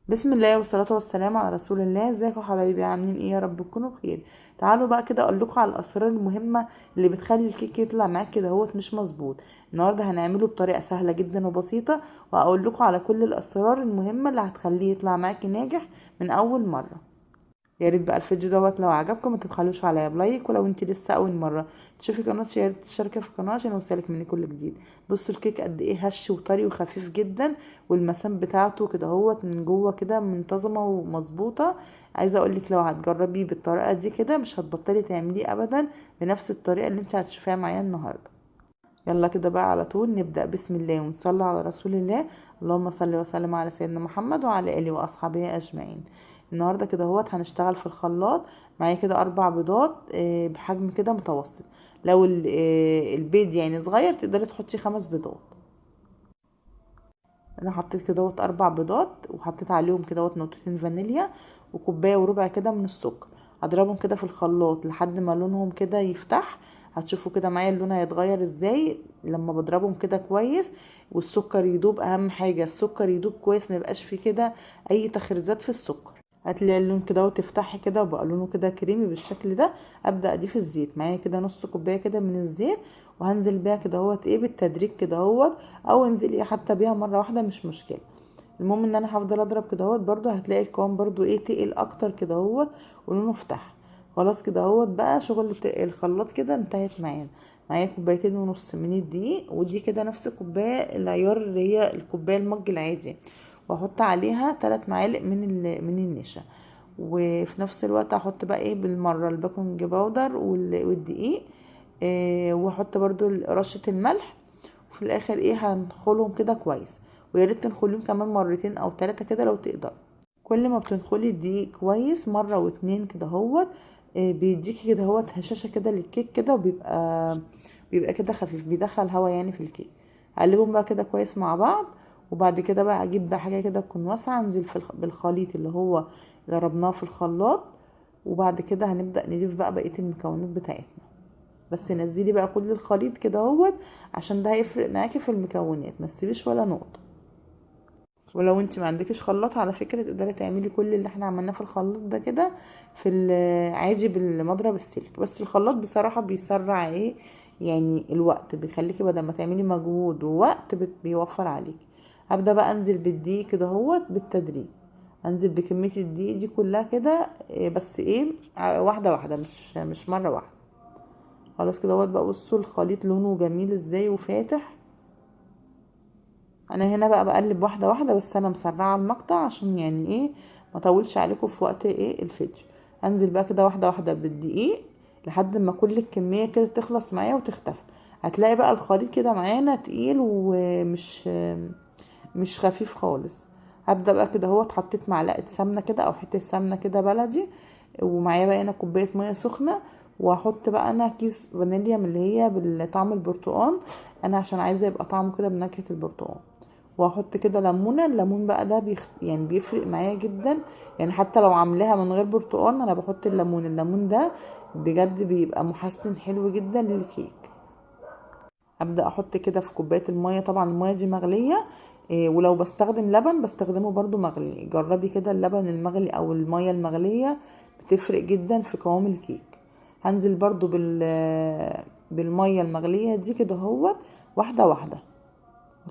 بسم الله والصلاة والسلام على رسول الله. ازيكم حبايبي، عاملين ايه؟ يا رب تكونوا بخير. تعالوا بقى كده اقول لكم على الاسرار المهمة اللي بتخلي الكيك يطلع معاك كده اهوت مش مظبوط. النهارده هنعمله بطريقة سهلة جدا وبسيطة، وهقول لكم على كل الاسرار المهمة اللي هتخليه يطلع معاكي ناجح من اول مرة. يا ريت بقى الفيديو دوت لو عجبكم ما تبخلوش عليا ب like، ولو انت لسه اول مرة تشوفي قناتي يا ريت تشتركي في القناة عشان يوصلك مني كل جديد. بصوا الكيك قد ايه هش وطري وخفيف جدا، والمسام بتاعته كده اهوت من جوه كده منتظمة ومظبوطه. عايزه اقول لك لو هتجربيه بالطريقة دي كده مش هتبطلي تعمليه ابدا بنفس الطريقة اللي انت هتشوفيها معايا النهارده. يلا كده بقى على طول نبدأ بسم الله ونصلي على رسول الله. اللهم صل وسلم على سيدنا محمد وعلى آله وأصحابه أجمعين. النهارده كده اهوت هنشتغل في الخلاط. معايا كده 4 بيضات بحجم كده متوسط. لو البيض يعني صغير تقدري تحطي 5 بيضات. انا حطيت كده اهوت 4 بيضات، وحطيت عليهم كده اهوت نقطتين فانيليا وكوبايه وربع كده من السكر. هضربهم كده في الخلاط لحد ما لونهم كده يفتح. هتشوفوا كده معايا اللون هيتغير ازاي لما بضربهم كده كويس، والسكر يدوب. اهم حاجة السكر يدوب كويس، ما يبقاش فيه كده اي تخريزات في السكر. هتلاقي اللون كده وتفتحي كده وبقى لونه كده كريمي بالشكل ده. ابدا اضيف الزيت. معايا كده نص كوباية كده من الزيت، وهنزل بيها كده اهوت ايه بالتدريج كده اهوت، او انزلي حتى بيها مرة واحدة مش مشكلة. المهم ان انا هفضل اضرب كده اهوت، برده هتلاقي القوام برده ايه تقل اكتر كده اهوت ولونه فتح. خلاص كده اهوت بقى شغل الخلاط كده انتهت معانا. معايا 2.5 كوباية من الدقيق، ودي كده نفس كوباية العيار اللي هي الكوباية المج العادي، واحط عليها 3 معالق من النشا. وفي نفس الوقت هحط بقى ايه بالمرة ال baking powder والدقيق، واحط برده رشه الملح. وفي الاخر ايه هنخلهم كده كويس، ويا ريت تنخليهم كمان مرتين او 3 كده لو تقدر. كل ما بتنخلي الدقيق كويس مرة واتنين كده اهوت، بيديكي كده اهوت هشاشة كده للكيك كده، وبيبقى كده خفيف، بيدخل هوا يعني في الكيك. هقلبهم بقى كده كويس مع بعض، وبعد كده بقى اجيب بقى حاجة كده تكون واسعة، انزل في بالخليط اللي هو ضربناه في الخلاط، وبعد كده هنبدا نضيف بقى بقية المكونات بتاعتنا. بس نزلي بقى كل الخليط كده اهوت عشان ده هيفرق معاكي في المكونات، ما تسيبيش ولا نقطة. ولو انت ما عندكيش خلاط على فكرة تقدري تعملي كل اللي احنا عملناه في الخلاط ده كده في العادي بالمضرب السلك، بس الخلاط بصراحة بيسرع ايه يعني الوقت، بيخليكي بدل ما تعملي مجهود ووقت بيوفر عليكي. هبدا بقى انزل بالدقيق كده اهوت بالتدريج، انزل بكمية الدقيق دي كلها كده، بس ايه واحدة واحدة، مش مرة واحدة. خلاص كده اهوت بقى. بصوا الخليط لونه جميل ازاي وفاتح. انا هنا بقى بقلب واحدة واحدة، بس انا مسرعة المقطع عشان يعني ايه ما اطولش عليكم في وقت ايه الفيديو. انزل بقى كده واحدة واحدة بالدقيق لحد ما كل الكمية كده تخلص معايا وتختفي. هتلاقي بقى الخليط كده معانا تقيل ومش مش خفيف خالص. هبدا بقى كده اهوت، حطيت معلقه سمنه كده او حتة سمنه كده بلدي، ومعايا بقى هنا كوباية مية سخنة، واحط بقى انا كيس فانيليا من اللي هي بالطعم البرتقال، انا عشان عايزه يبقى طعمه كده بنكهه البرتقال. واحط كده ليمونه. الليمون بقى ده يعني بيفرق معايا جدا، يعني حتى لو عاملاها من غير برتقال انا بحط الليمون. الليمون ده بجد بيبقى محسن حلو جدا للكيك. ابدا احط كده في كوباية المية، طبعا المية دي مغليه، ولو بستخدم لبن بستخدمه برضو مغلي. جربي كده اللبن المغلي او المية المغليه بتفرق جدا في قوام الكيك. هنزل برضو بالمية المغليه دي كده اهوت واحدة واحدة.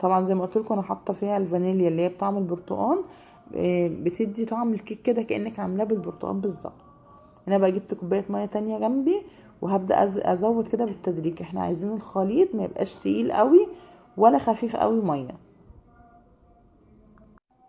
طبعا زي ما قلت لكم انا حاطه فيها الفانيليا اللي هي بطعم البرتقال، بتدي طعم الكيك كده كانك عاملاه بالبرتقال بالظبط. انا بقى جبت كوباية مية تانية جنبي، وهبدا ازود كده بالتدريج. احنا عايزين الخليط ما يبقاش تقيل قوي ولا خفيف قوي مية.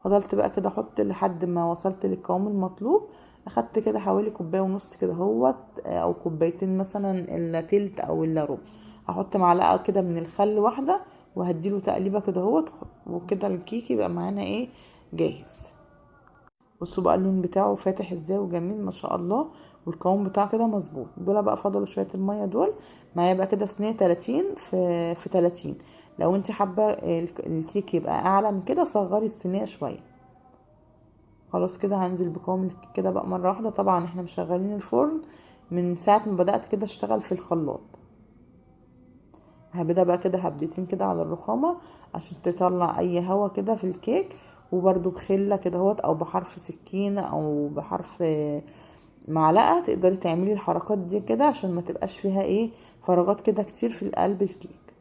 فضلت بقى كده احط لحد ما وصلت للقوام المطلوب. اخدت كده حوالي 1.5 كوباية كده اهوت، او 2 كوباية مثلا الا تلت او الا ربع. هحط معلقه كده من الخل واحدة، وهديله تقليبه كده اهوت، وكده الكيك يبقى معانا ايه جاهز. بصوا بقى اللون بتاعه فاتح ازاي وجميل ما شاء الله، والقوام بتاعه كده مظبوط. دول بقى فضلوا شوية المية دول. معايا بقى كده صينية 30 في 30. لو انت حابة الكيك يبقى اعلى من كده صغري الصينية شوية. خلاص كده هنزل بقوام الكيك كده بقى مرة واحدة. طبعا احنا مشغلين الفرن من ساعة ما بدات كده اشتغل في الخلاط. هبدا بقى كده هبدتين كده على الرخامه عشان تطلع اي هوا كده في الكيك، وبرده بخله كده اهوت، او بحرف سكينة او بحرف معلقه، تقدري تعملي الحركات دي كده عشان ما تبقاش فيها ايه فراغات كده كتير في القلب الكيك.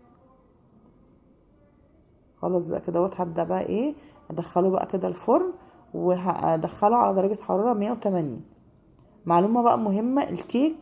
خلاص بقى كده اهوت، هبدا بقى ايه ادخله بقى كده الفرن، وهدخله على درجه حرارة 180. معلومة بقى مهمة، الكيك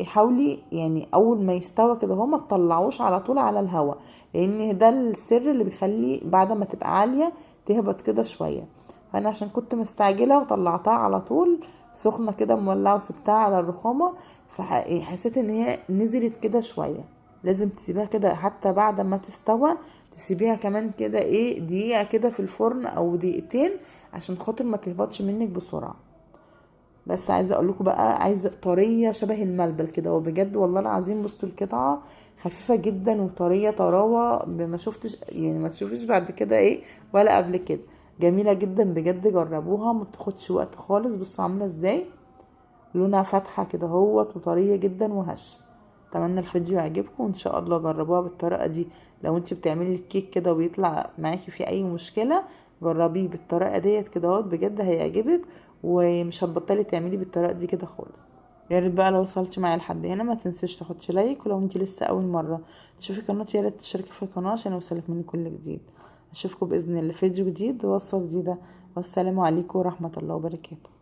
حاولي يعني اول ما يستوى كده اهو ما تطلعوش على طول على الهوا، لان ده السر اللي بيخلي بعد ما تبقى عالية تهبط كده شوية. فانا عشان كنت مستعجلة وطلعتها على طول سخنة كده مولعه وسبتها على الرخامه، فحسيت ان هي نزلت كده شوية. لازم تسيبيها كده حتى بعد ما تستوى، تسيبيها كمان كده ايه دقيقة كده في الفرن او دقيقتين عشان خاطر ما تهبطش منك بسرعة. بس عايزه اقول لكم بقى، عايزه طرية شبه الملبل كده، وبجد والله العظيم بصوا القطعة خفيفة جدا وطريه طراوه ما شفتش يعني، ما تشوفيش بعد كده ايه ولا قبل كده. جميلة جدا بجد، جربوها ما بتاخدش وقت خالص. بصوا عامله ازاي، لونها فاتحة كده اهوت وطريه جدا وهشه. اتمنى الفيديو يعجبكم، وان شاء الله جربوها بالطريقة دي. لو انت بتعملي الكيك كده ويطلع معاكي في اي مشكلة جربيه بالطريقة ديت كده اهوت، بجد هيعجبك ومش هتبطلي تعملي بالطريقة دي كده خالص. يا ريت بقى لو وصلتي معايا لحد هنا ما تنسيش تحطي like، ولو انت لسه اول مرة تشوفي قناتي يا ريت تشتركي في القناة عشان يوصلك مني كل جديد. اشوفكم باذن الله فيديو جديد ووصفه جديدة، والسلام عليكم ورحمة الله وبركاته.